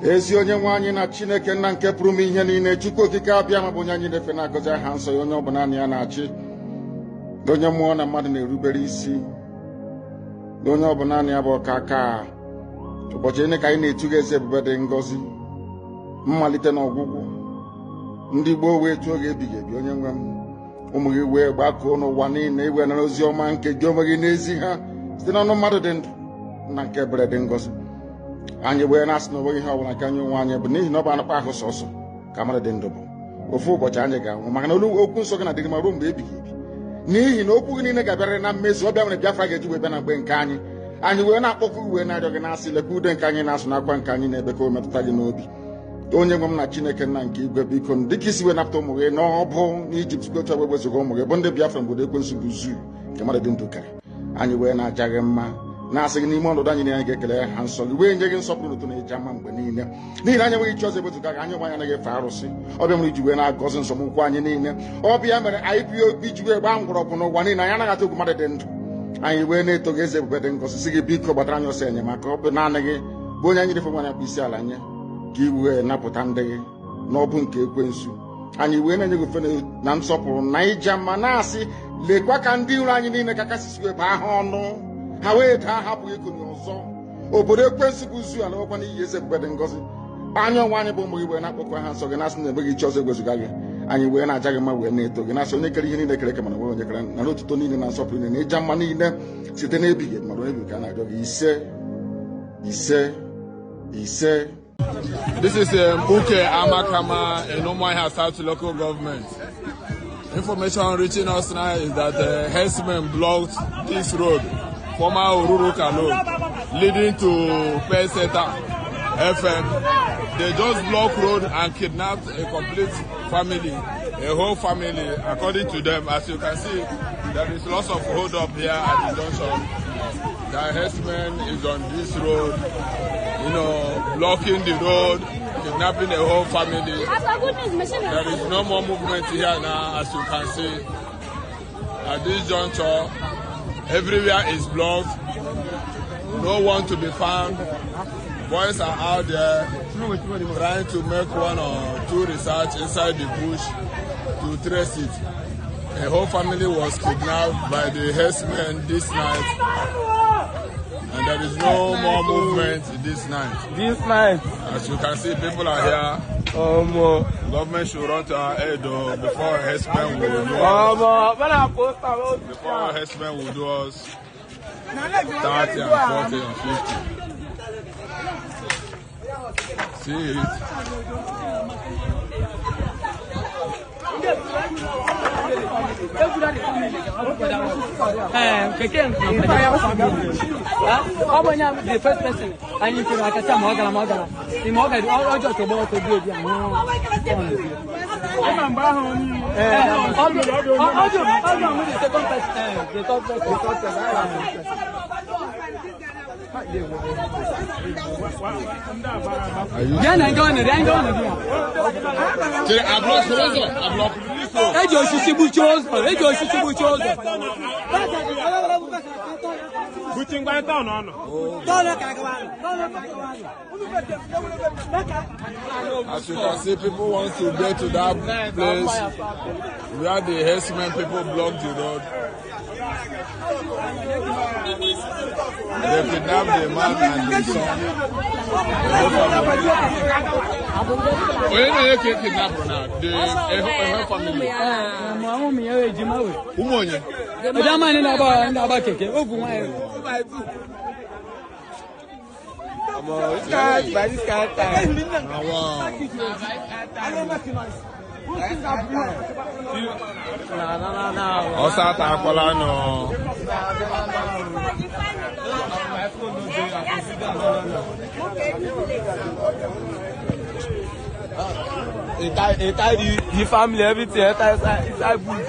ezi onye nwe anyị na Chineke nna nke pụrụ m ihe niile, Chukwu okike abịa ma bụ onye anyị na-efe na-agọzi aha nsọ ya, onye ọbụla naanị ya na-achị, onye mmụọ na mmadụ na-erubere isi, onye ọbụla naanị ya bụ ọka aka. Ụbọchị ene ka anyị na-etuga eze ebube dị ngọzi, mmalite na ọgwụgwụ, ndị gboo wee tụọ oge ebighị ebi. Onye nwe m, ụmụ gị wee gbakọọ n'ụwa niile iwe nara ozi ọma nke gị onwe gị n'ezi ha site n'ọnụ mmadụ dị ndụ na nke ebere dị ngọzi. Anyị wee na-asị na onweghị ihe ọbụla nke anyị onwe anyị bụ n'ihi na ọ bụ anụkpa ahụ sọsọ ka mmadụ dị ndụ bụ. Ofu ụbọchị anyị ga-anwụ, maka na okwu nsọ gị na-adịrị ma ruo mgbe ebighị ebi, n'ihi na okwu gị niile ga-abịarịrị na mmezu. Ọbịa nwere Biafra ga-eji wee bịa na mgbe nke anyị. Anyị wee na-akpọkọ uwe na-arịọ gị na-asị, lekwa ude nke anyị na-asụ n'akwa nke anyị na-ebe ka o metụta gị n'obi. Onye nwe m na Chineke nna nke igwe, biko dịka isi wee napụta ụmụ gị n'ọbụ n'Ijipt gotu wee wezuga ụmụ gị bụ ndị Biafra mgbodo ekwensu bụ Uzor nke mmadụ dị ndụ karị. Anyị wee na-aja gị mma, na-asị gị n'ime ọnọdụ anyị na anyị ga-ekele ha nsọ gị, wee nye gị nsọpụrụ n'ụtụ na ịja mma mgbe niile, n'ihi na anyị enweghị chi ọzọ ewezuga gị. Anyị onwe anyị anaghị efe arụsị. Ọbịa mere iji wee na-agọzi nsọgbụkwụ anyị niile. Ọbịa mere IPOB ji wee gbaa mgbọrọgwụ n'ụwa niile. Anyị anaghị atụ egwu mmadụ dị ndụ. Anyị wee na-eto gị eze ebube dị ngọzi, sị gị biko gbatara anyị ọsọ enyemaka. Ọ bụ naanị gị bụ onye anyị dịfe nwanyị akpụ isi ala nye ka i wee napụta ndị gị n'ọbụ nke ekwensu. Anyị wee na-enye gị ofe na nsọpụrụ na ịja mma, na-asị lekwa ka ndị iro anyị niile ka kasị wee baa ha ọnụ, ha wee daa hapụ ikonye ọzọ. Obodo ekwensu bụ Uzor ala nwekwa n'ihi eze ebube dị ngọzi. Anyị onwe anyị bụ ụmụ gị wee na-akpọkọ ha nsọ gị, na-asị na enweghị chi ọzọ ewezuga gị. Anyị wee na-aja gị mma, wee na-eto gị, na-asị onye kere ihe niile kere eke mana nwere onye kere na n'otuto niile na nsọpụrụ niile na ịja mma niile site n'ebighị ebi, mmadụ ebighị ka a na-arịọ gị. Ise ise ise. This is Mbuke Amakama in Umuahia South local government. Information reaching us now is that the herdsmen blocked this road, former Oruru Kalu, leading to Peseta FM. They just blocked road and kidnapped a complete family, a whole family, according to them. As you can see, there is lots of hold up here at the junction. The herdsman is on this road, blocking the road, kidnapping a whole family. There is no more movement here now, as you can see. At this juncture, everywhere is blocked. No one to be found. Boys are out there trying to make one or two research inside the bush to trace it. A whole family was kidnapped by the herdsmen this night. And there is no more movement this night. As you can see, people are here. Government should run to our aid before herdsmen will do us. Before herdsmen will do us 30 and 40 and 50. See it. The first person, I need to like a Magala. The Mogad, all just about to do As you can see, people want to get to that place where the herdsmen people block the road. They kidnapped the man and the son. When they kidnapped now, the family. Osa takwala no. The family, everything, inside bush.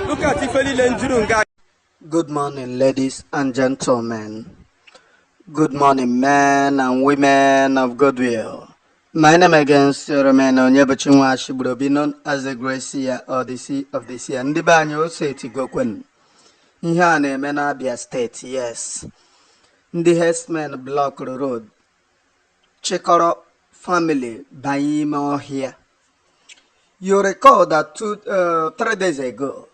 Look at Tifeli. Good morning, ladies and gentlemen. Good morning, men and women of goodwill. My name again is Romano Nyebachinwashi would be known as the Great Seer or the Sea of the Sea. And the Banyo say to Gokwen. Here in Abia State, yes. ndị herdsmen block road chịkọrọ family banye ime ọhịa. You recall that 3 days ago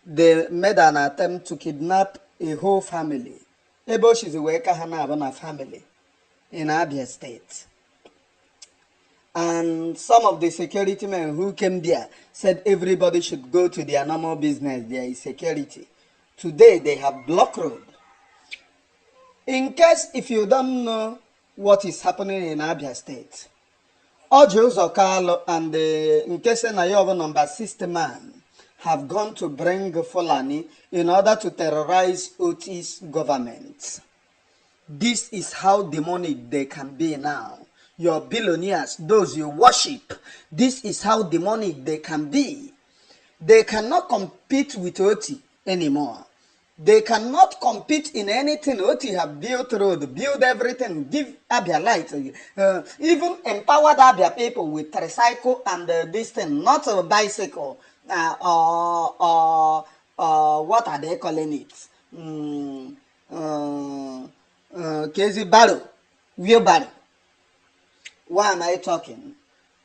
they made an attempt to kidnap a whole family. Ebe oshizi wee ka ha na-abụ na family in Abia State. And some of the security men who came there said everybody should go to their normal business. There is security. Today they have blocked road. In case if you don't know what is happening in Abia State, Orji Uzor Kalu and Nkese Nayobo number 60 man have gone to bring Fulani in order to terrorize Oti's government. This is how demonic they can be now. Your billionaires, those you worship, this is how demonic they can be. They cannot compete with Oti anymore. They cannot compete in anything. Oti have built road, build everything, give Abia light, even empowered Abia people with tricycle and this thing, not a bicycle, or what are they calling it? Kezi barrow, wheelbarrow. Why am I talking?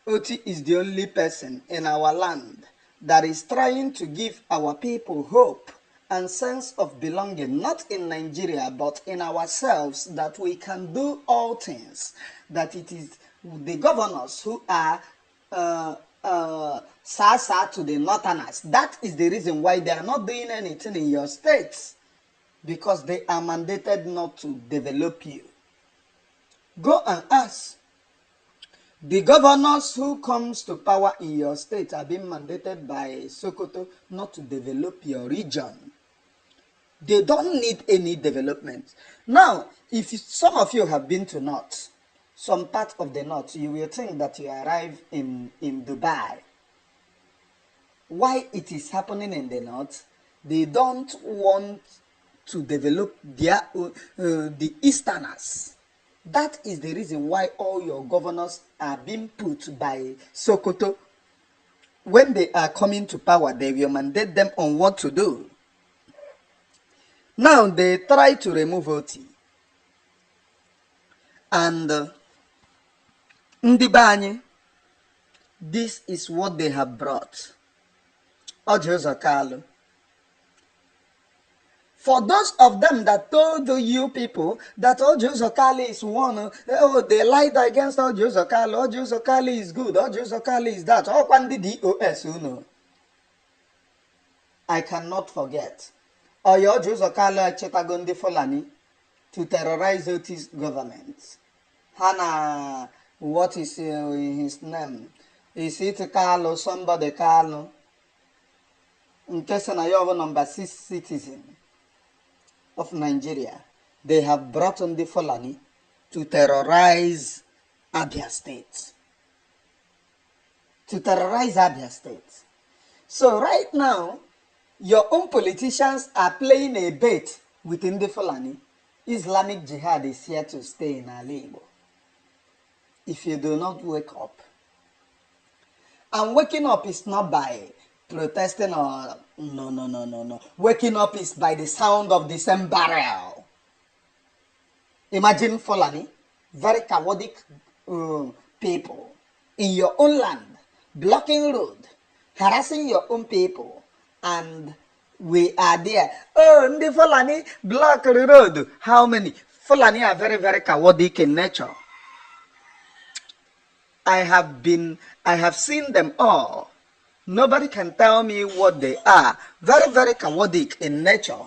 Oti is the only person in our land that is trying to give our people hope and sense of belonging, not in Nigeria, but in ourselves, that we can do all things, that it is the governors who are Sasa to the northerners. That is the reason why they are not doing anything in your states, because they are mandated not to develop you. Go and ask. The governors who comes to power in your state are being mandated by Sokoto not to develop your region. They don't need any development. Now, if some of you have been to North, some part of the North, you will think that you arrive in Dubai. Why it is happening in the North? They don't want to develop their the Easterners. That is the reason why all your governors are being put by Sokoto. When they are coming to power, they will mandate them on what to do. Now they try to remove Oti. And Ndibanye, this is what they have brought. Orji Uzor Kalu. For those of them that told you people that Orji Uzor Kalu is one, oh, they lied against Orji Uzor Kalu. Orji Uzor Kalu is good. Orji Uzor Kalu is that. Oh, when the DOS, you know. I cannot forget. Orji Uzor Kalu Chetagondi Fulani to terrorize Oti's government. Hana, what is his name? Is it Kalu? Somebody Kalu? In case Nayobo number 6 citizen of Nigeria, they have brought on the Fulani to terrorize Abia State. To terrorize Abia State. So right now, your own politicians are playing a bet within the Fulani. Islamic Jihad is here to stay in Igbo. If you do not wake up. And waking up is not by protesting or no. Waking up is by the sound of the same barrel. Imagine Fulani, very chaotic people in your own land, blocking road, harassing your own people, and we are there. Oh, the Fulani block the road. How many? Fulani are very, very chaotic in nature. I have seen them all. Nobody can tell me what they are. Very, very chaotic in nature.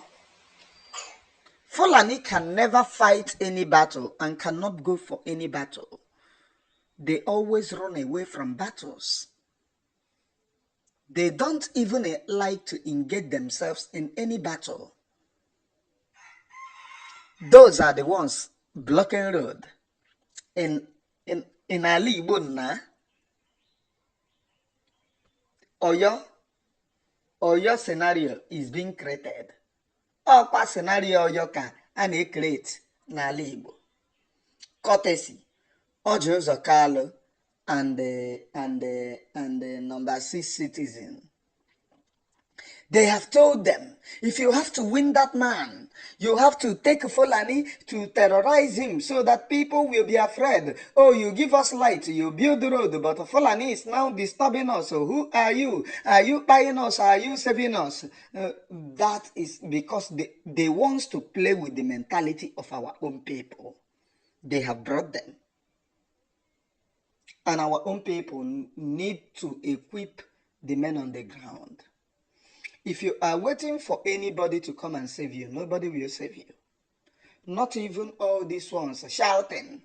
Fulani can never fight any battle and cannot go for any battle. They always run away from battles. They don't even like to engage themselves in any battle. Those are the ones blocking road. In Ali Ibunna, Oyo scenario is being created. Okwa scenario Oyo ka a create n'ala Igbo. Courtesy Orji Uzor Kalu and the number 6 citizen. They have told them, if you have to win that man, you have to take Fulani to terrorize him so that people will be afraid. Oh, you give us light, you build the road, but Fulani is now disturbing us. So who are you? Are you buying us? Are you saving us? That is because they want to play with the mentality of our own people. They have brought them. And our own people need to equip the men on the ground. If you are waiting for anybody to come and save you, nobody will save you. Not even all these ones shouting.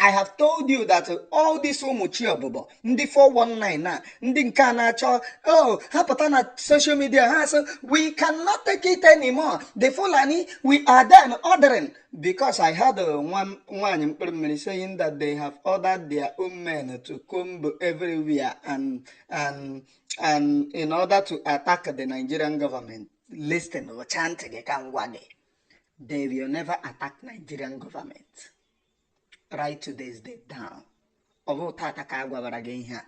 I have told you that all these umuchiobobo, ndị 419 na, ndị nke a na-achọ, oh, ha pụta na social media, ha say, we cannot take it anymore. The Fulani, we are then ordering. Because I heard one saying that they have ordered their own men to comb everywhere and in order to attack the Nigerian government. Listen, or chanting, they will never attack Nigerian government. Right to this day down. Although Tataka Agwabara again here.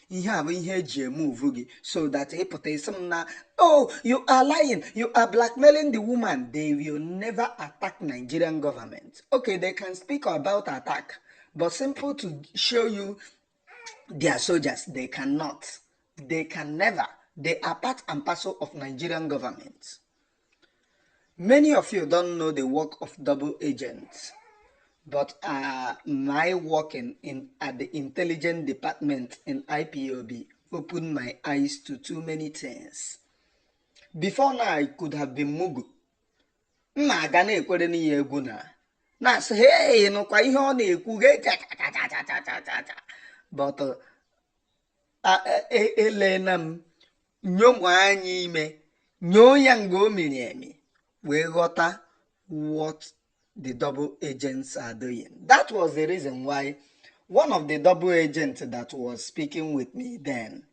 You have in here move so that he put some now. Oh, you are lying, you are blackmailing the woman. They will never attack Nigerian government. Okay, they can speak about attack, but simple to show you their soldiers, they cannot. They can never. They are part and parcel of Nigerian government. Many of you don't know the work of double agents, but my work at the intelligence department in IPOB opened my eyes to too many things. Before now, I could have been Mugu. Na say, hey, no, kwa ihe ọ na-ekwu, but elena m nyomo anyị ime nyo ya ngo miri emi we ghọta what the double agents are doing. That was the reason why one of the double agents that was speaking with me then,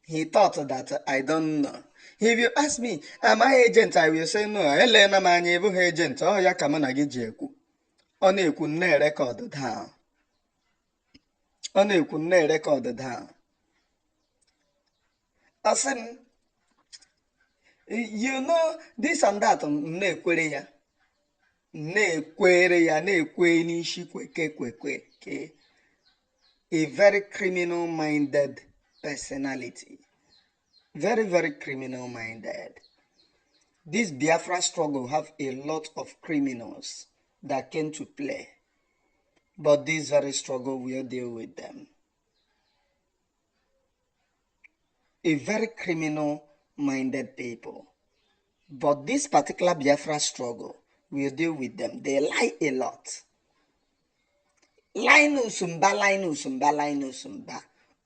he thought that I don't know. If you ask me, am I agent? I will say no. Elena manye bụ agent. Oh ya ka na gị ji ekwu. Ọ na-ekwu na record down. Ọ na-ekwu na record down. Asim, you know this and that na-ekwere ya. Na-ekwere ya, na-ekwe n'ishi kweke. A very criminal minded personality. Very, very criminal minded. This Biafra struggle have a lot of criminals that came to play. But this very struggle will deal with them. A very criminal minded people. But this particular Biafra struggle will deal with them. They lie a lot. Lie no sumba.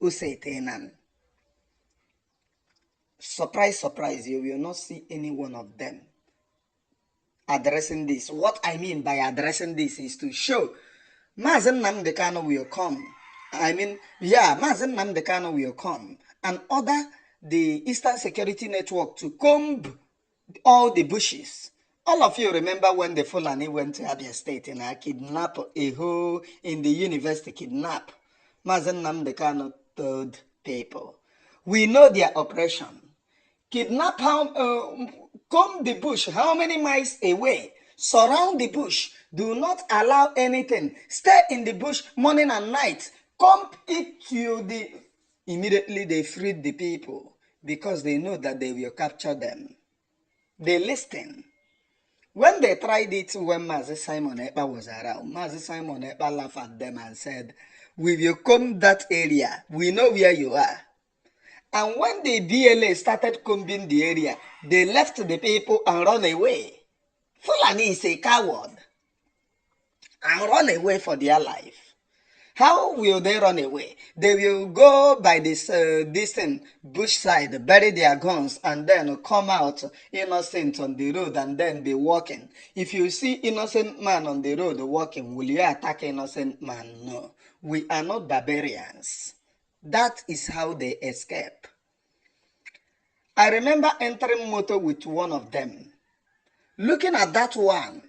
Usetenan. Surprise, surprise, you will not see any one of them addressing this. What I mean by addressing this is to show Mazen Namdekano will come. Mazen Namdekano will come and order the Eastern Security Network to comb all the bushes. All of you remember when the Fulani went to Abia State and kidnap a whole in the university, kidnap. Mazen Namdekano told people. We know their operation. Kidnap, comb the bush, how many miles away? Surround the bush. Do not allow anything. Stay in the bush morning and night. Comb it to the... Immediately they freed the people because they know that they will capture them. They listen. When they tried it when Mazi Simon Ekpa was around, Mazi Simon Ekpa laughed at them and said, we will comb that area. We know where you are. And when the BLA started combing the area, they left the people and run away. Fulani is a coward. And run away for their life. How will they run away? They will go by this bush side, bury their guns, and then come out innocent on the road and then be walking. If you see innocent man on the road walking, will you attack innocent man? No. We are not barbarians. That is how they escape. I remember entering motor with one of them. Looking at that one,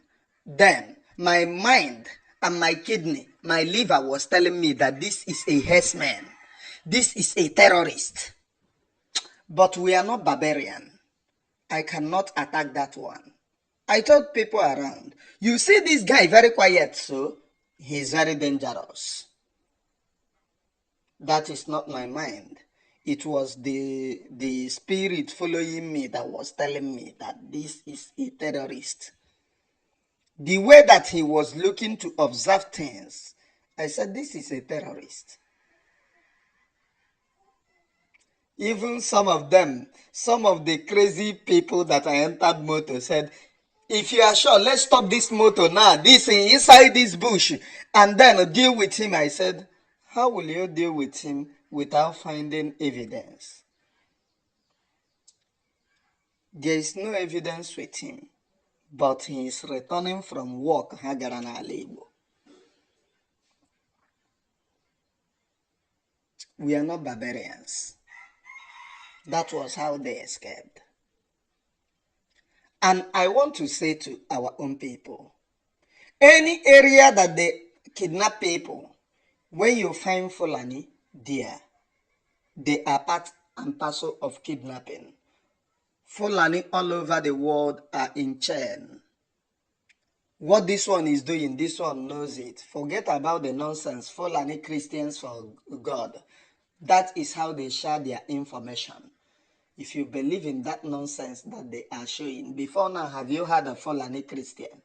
then my mind and my kidney, my liver was telling me that this is a herdsman. this is a terrorist. But we are not barbarian. I cannot attack that one. I told people around, you see this guy very quiet, so he's very dangerous. That is not my mind. It was the spirit following me that was telling me that this is a terrorist. The way that he was looking to observe things, I said, this is a terrorist. Even some of them, some of the crazy people that I entered motor said, if you are sure, let's stop this motor now, this inside this bush, and then deal with him. I said, how will you deal with him without finding evidence? There is no evidence with him, but he is returning from work. We are not barbarians. That was how they escaped. And I want to say to our own people, any area that they kidnap people, when you find Fulani there, they are part and parcel of kidnapping. Fulani all over the world are in chain. What this one is doing, this one knows it. Forget about the nonsense. Fulani Christians for God. That is how they share their information. If you believe in that nonsense that they are showing, before now, have you heard of Fulani Christian?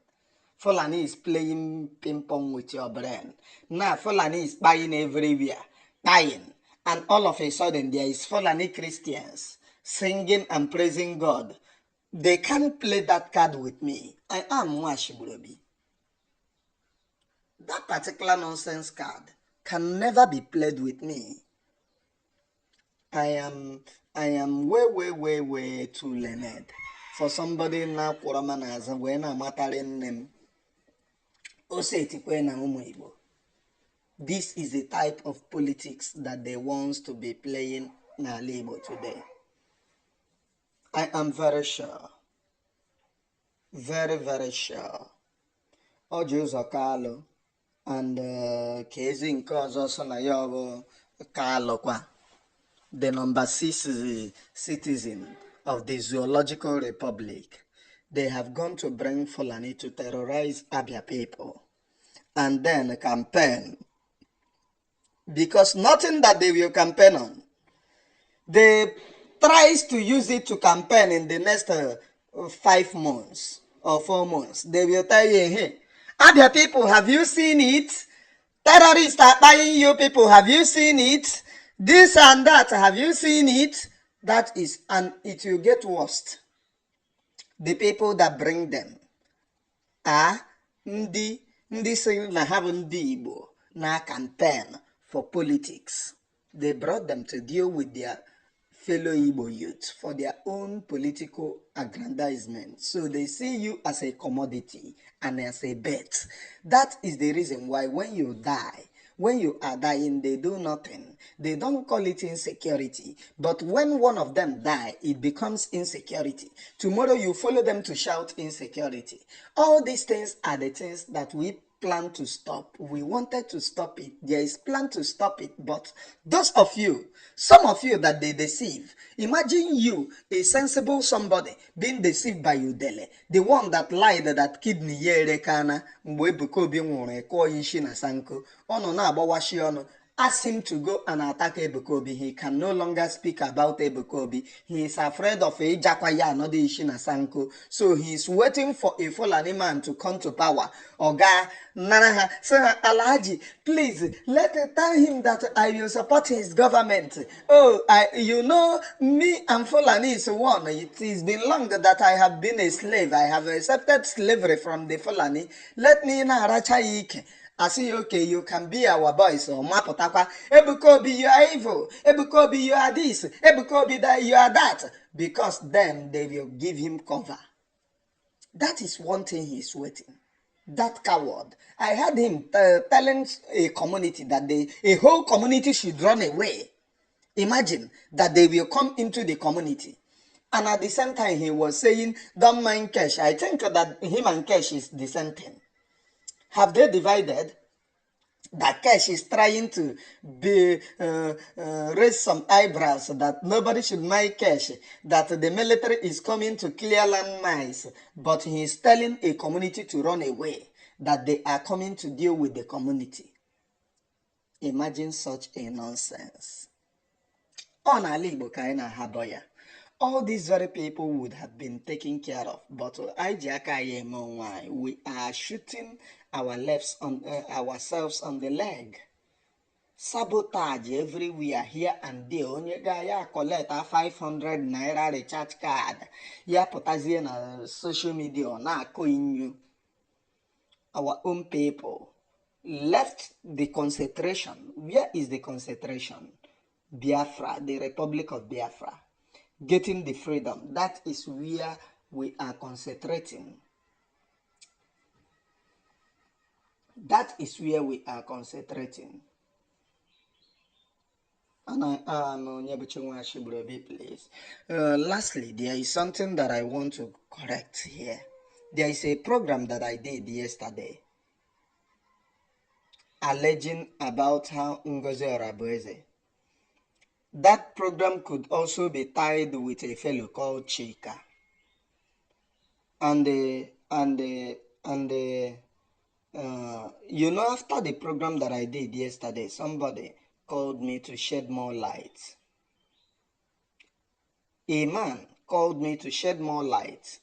Fulani is playing ping pong with your brain. Now Fulani is buying everywhere, buying. And all of a sudden there is Fulani Christians singing and praising God. They can't play that card with me. I am Mwashiburobi. That particular nonsense card can never be played with me. I am way too learned for somebody now Kuramanaza when I'm mattering them. This is the type of politics that they want to be playing in Igbo today. I am very sure. Very sure. Orji Uzor Kalu and Kezi nke ọzọ so na ya bụ Kalu kwa. The number 6 citizen of the Zoological Republic, they have gone to bring Fulani to terrorize Abia people and then campaign. Because nothing that they will campaign on, they tries to use it to campaign in the next 5 months or 4 months. They will tell you, hey, Abia people, have you seen it? Terrorists are buying you people, have you seen it? This and that, have you seen it? That is, and it will get worse. The people that bring them are ndị sị na ha bụ ndị Igbo na campaign for politics. They brought them to deal with their fellow Igbo youth for their own political aggrandizement. So they see you as a commodity and as a bet. That is the reason why when you die, when you are dying, they do nothing. They don't call it insecurity. But when one of them die, it becomes insecurity. Tomorrow you follow them to shout insecurity. All these things are the things that we plan to stop. We wanted to stop it. There is plan to stop it. But those of you, some of you that they deceive, imagine you, a sensible somebody, being deceived by Udele, the one that lied that kidney yere kana mgbe Ebuka Obi nwụrụ eko ishi na sanko ono na agbawashi ono. Ask him to go and attack Ebuka Obi. He can no longer speak about Ebuka Obi. He is afraid of a Jakwaya, another Ishina Sanko. So he is waiting for a Fulani man to come to power. Oga, Naraha, Sir Alhaji, please, tell him that I will support his government. Oh, you know, me and Fulani is one. It has been long that I have been a slave. I have accepted slavery from the Fulani. Let me na Rachaike. I say, okay, you can be our boys or Mapotakwa. Ebuka Obi, you are evil. Ebuka Obi, you are this. Ebuka Obi, you are that. Because then they will give him cover. That is one thing he is waiting. That coward. I heard him telling a community that a whole community should run away. Imagine that they will come into the community. And at the same time, he was saying, don't mind Kesh. I think that him and Kesh is the same thing. Have they divided? that Kesh is trying to raise some eyebrows that nobody should mind Kesh, that the military is coming to clear landmines, but he is telling a community to run away, that they are coming to deal with the community. Imagine such a nonsense. On Igbo Kaina Haboya. All these very people would have been taken care of, but we are shooting ourselves on the leg. Sabotage everywhere, here and there. Onye ga ya collect a 500 naira recharge card. Ya potazie na social media na you. Our own people left the concentration. Where is the concentration? Biafra, the Republic of Biafra. Getting the freedom. That is where we are concentrating. That is where we are concentrating. And I am please. Lastly, there is something that I want to correct here. There is a program that I did yesterday alleging about how Ngozi Orabueze. That program could also be tied with a fellow called Chika. And you know, after the program that I did yesterday, somebody called me to shed more light. A man called me to shed more light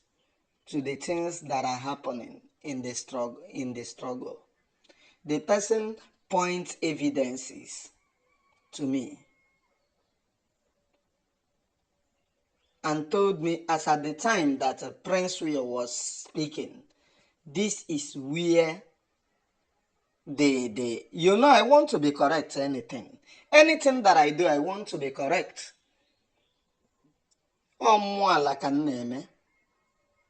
to the things that are happening in the struggle. The person points evidences to me and told me, as at the time that Prince Will was speaking, this is where you know, I want to be correct. Anything that I do, I want to be correct. Ọ mmụọ ala ka m na-eme.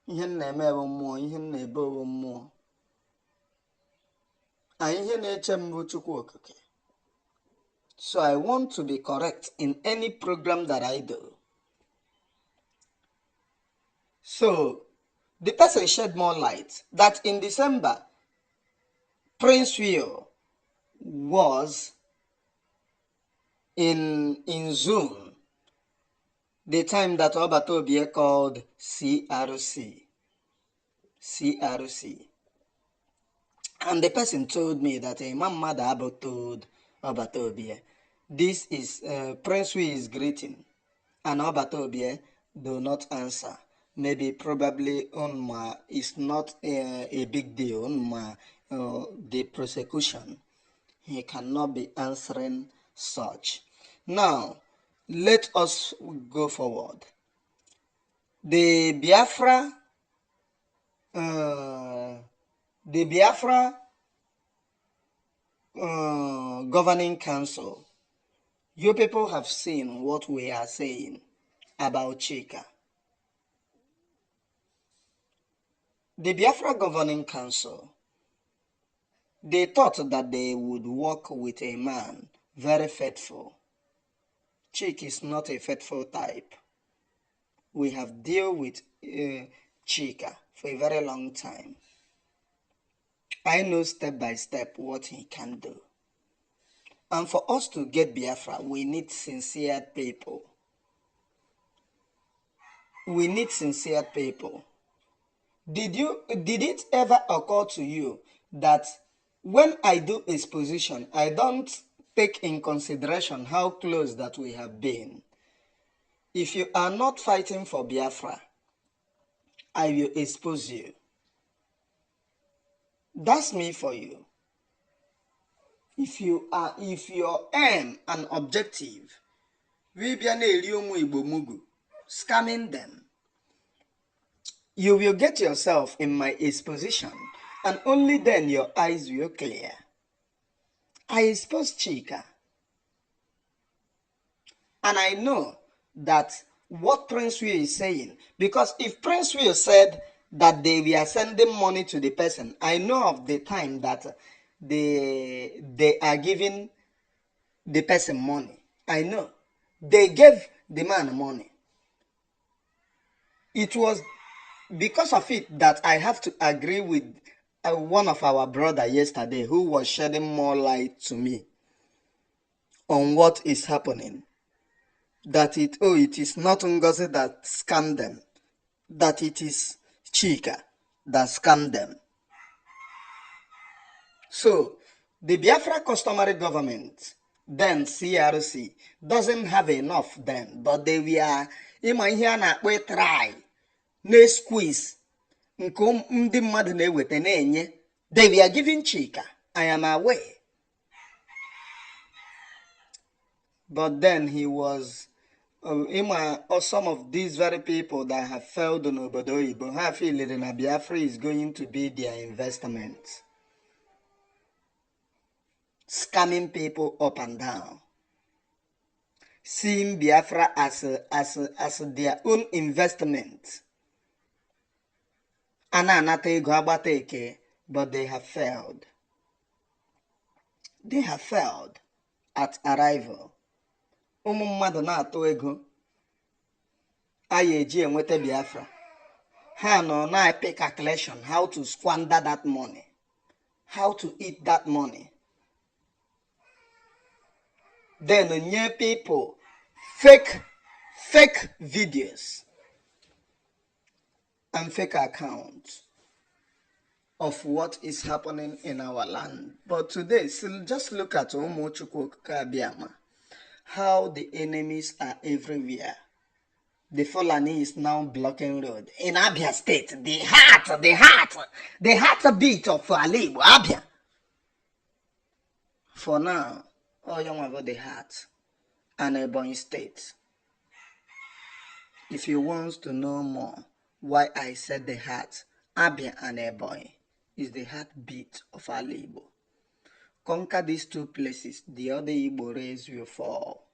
Ihe m na-eme bụ mmụọ, ihe m na-ebe bụ mmụọ. Ihe na-eche m bụ Chukwu Okike. So I want to be correct in any program that I do. So the person shed more light that in December, Prince Will was in Zoom, the time that Obatobie called CRC. And the person told me that Imam Madabo told Obatobie, this is Prince Will is greeting, and Obatobie do not answer. Maybe probably Unma is not a big deal. Unma, the prosecution, he cannot be answering such. Now, let us go forward. The Biafra Governing Council, you people have seen what we are saying about Chika. The Biafra Governing Council, they thought that they would work with a man very faithful. Chika is not a faithful type. We have dealt with Chika for a very long time. I know step by step what he can do. And for us to get Biafra, we need sincere people. We need sincere people. Did it ever occur to you that when I do exposition, I don't take in consideration how close that we have been? If you are not fighting for Biafra, I will expose you. That's me for you. If your aim and objective, scamming them, you will get yourself in my exposition, and only then your eyes will clear. I exposed Chika, and I know that what Prince Will is saying, because if Prince Will said that they were sending money to the person, I know of the time that they are giving the person money. I know. They gave the man money. It was because of it that I have to agree with one of our brother yesterday who was shedding more light to me on what is happening. That it is not Ngozi that scammed them, that it is Chika that scammed them. So the Biafra customary government, then CRC, doesn't have enough then, but they were try na squeeze nke ndị mmadụ na-eweta na-enye. They were giving Chika, I am aware. But then he was some of these very people that have failed on Obodo Igbo have feel that Biafra is going to be their investment. Scamming people up and down. Seeing Biafra as their own investment. But they have failed. They have failed at arrival. Ụmụ mmadụ na-atụ ego anyị eji enweta Biafra. Ha nọ na-epe calculation how to squander that money, how to eat that money. Then nye people fake videos and fake accounts of what is happening in our land. But today, so just look at Abia, how the enemies are everywhere. The Fulani is now blocking road. In Abia State, the heartbeat of Igbo, Abia. For now, all young about the heart and Ebonyi State. If you want to know more why I said the heart, Abia and Ebonyi is the heartbeat of Igbo. Conquer these two places, the other Igbo race will fall.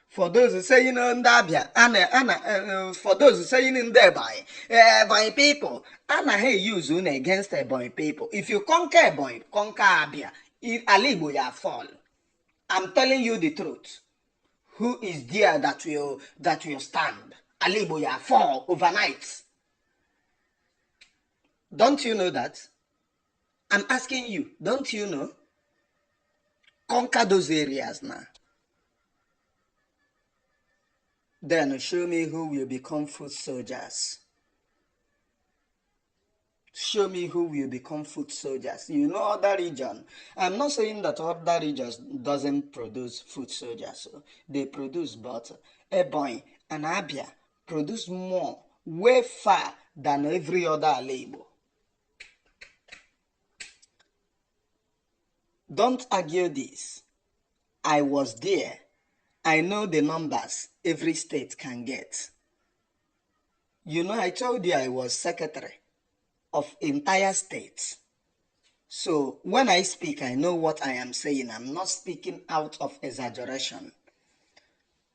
For those who say, Abia, for those who say in Ebonyi people, hey use against Ebonyi people. If you conquer Ebonyi, conquer Abia, Igbo will fall. I'm telling you the truth. Who is there that will stand? Igbo will fall overnight. Don't you know that? I'm asking you, don't you know? Conquer those areas now. Then show me who will become foot soldiers. Show me who will become foot soldiers. You know other region. I'm not saying that other regions doesn't produce foot soldiers. They produce, but Ebonyi and Abia produce more, way far than every other label. Don't argue this. I was there. I know the numbers every state can get. You know, I told you I was secretary of entire states. So when I speak, I know what I am saying. I'm not speaking out of exaggeration.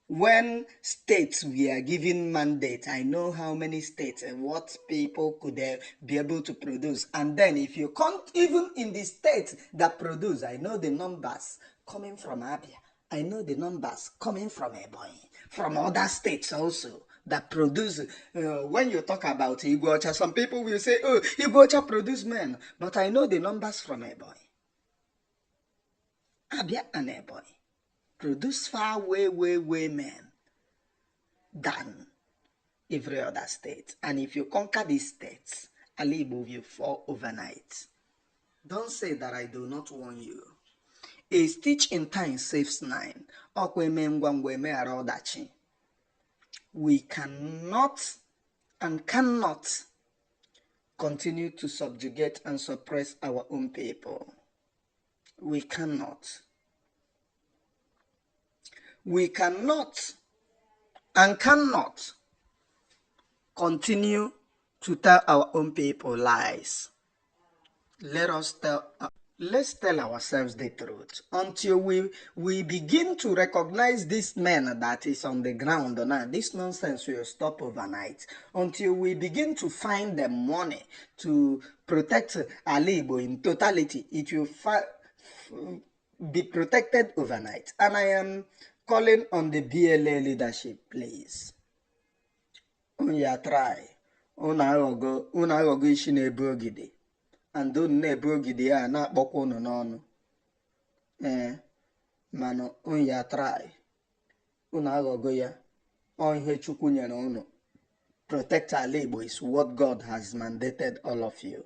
When states we are given mandate, I know how many states and what people could be able to produce. And then if you can't, even in the states that produce, I know the numbers coming from Abia. I know the numbers coming from Ebonyi, from other states also that produce. When you talk about Igbo, some people will say, oh, Igbo produce men. But I know the numbers from Ebonyi. Abia and Ebonyi produce far way men than every other state. And if you conquer these states, Igbo will fall overnight. Don't say that I do not warn you. A stitch in time saves 9. We cannot and cannot continue to subjugate and suppress our own people. We cannot. We cannot and cannot continue to tell our own people lies. Let's tell ourselves the truth until we begin to recognize this man that is on the ground now. This nonsense will stop overnight until we begin to find the money to protect Igbo in totality. It will be protected overnight. And I am calling on the BLA leadership, please. On your try. unu aghọgo isi na-ebu ogidi and unu na-ebu ogidi ya na-akpọkwa unu n'ọnụ mana unu ya try unu aghọgo ya ihe Chukwu nyere unu. Protect ala Igbo is what God has mandated all of you.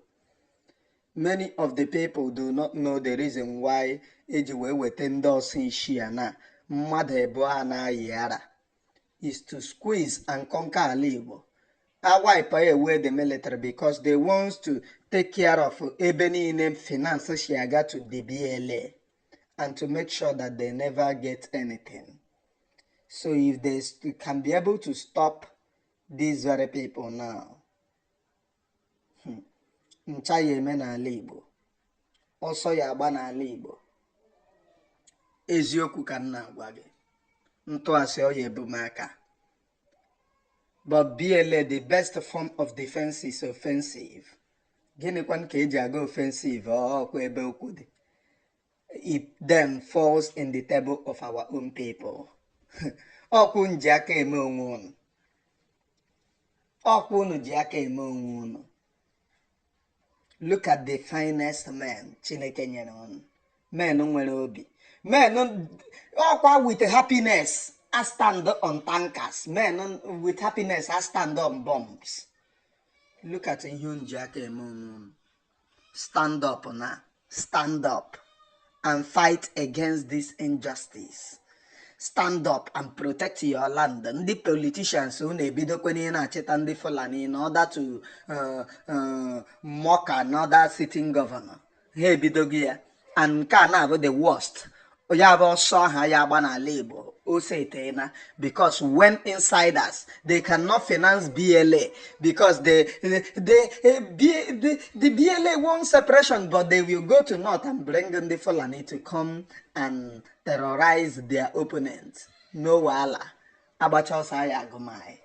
Many of the people do not know the reason why eji wee weta ndị ọsọ isi a na mmadụ ebu a na-ayị ara is to squeeze and conquer ala Igbo. I wipe away the military because they want to take care of ebe niile finance si aga to the BLA and to make sure that they never get anything. So if they can be able to stop these very people now, ncha ya eme n'ala Igbo, ọsọ ya agba n'ala Igbo. Eziokwu ka m na-agwa gị, ntụasị ọ ya ebu m aka. But BLA, the best form of defense is offensive. Gịnị kwan ka eji aga offensive ọkwa ebe okwu dị? It then falls in the table of our own people. Ọkwa unu ji aka eme onwe unu. Ọkwa unu ji aka eme onwe unu. Look at the finest men Chineke nyere unu. Men nwere obi. Men ọkwa with happiness I stand on tankers. Men with happiness I stand on bombs. Look at ihe unu ji aka eme onwe unu. Stand up now. Stand up and fight against this injustice. Stand up and protect your land. Ndị politicians unu ebidokwana na-achịta ndị Fulani in order to mock another sitting governor. Ha ebidogo ya. And nke a na-abụ the worst. Ya bụ ọsọ ha ya agba n'ala Igbo. Because when insiders, they cannot finance BLA because the BLA wants separation, but they will go to North and bring in the Fulani to come and terrorize their opponents. No wala. Abacha osaya agumai.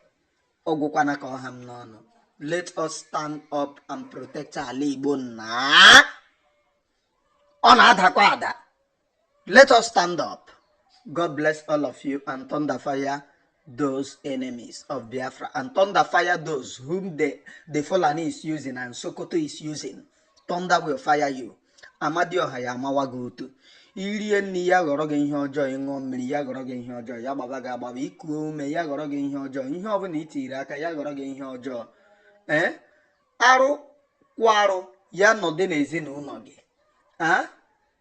Ogukwana ka oham nono. Let us stand up and protect our Igbo na. Ona adakwada. Let us stand up. God bless all of you and thunder fire those enemies of Biafra and thunder fire those whom the Fulani is using and Sokoto is using. Thunder will fire you. Amadioha ya amawagoto. Irie nni ya ghọrọ gị ihe ọjọọ, ịṅụ mmiri ya ghọrọ gị ihe ọjọọ, ya gbaba gị agbaba, iku ume ya ghọrọ gị ihe ọjọọ, ihe ọbụla itiri aka ya ghọrọ gị ihe ọjọọ. Arụ kwa arụ ya nọdị n'ezinụlọ gị.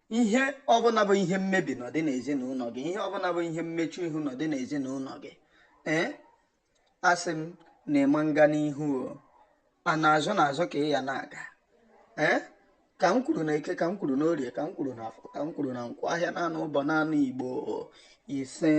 Ihe ọbụla bụ ihe mmebi nọdị n'ezinụlọ gị, ihe ọbụla bụ ihe mmechu ihu nọdị n'ezinụlọ gị. Asị m na ịma nga n'ihu a na-azụ ka ị ya na-aga. Ka m kwuru na Eke, ka m kwuru na Orie, ka m kwuru na Afọ, ka m kwuru na Nkwọ, ahịa naanị ụbọ naanị Igbo ise.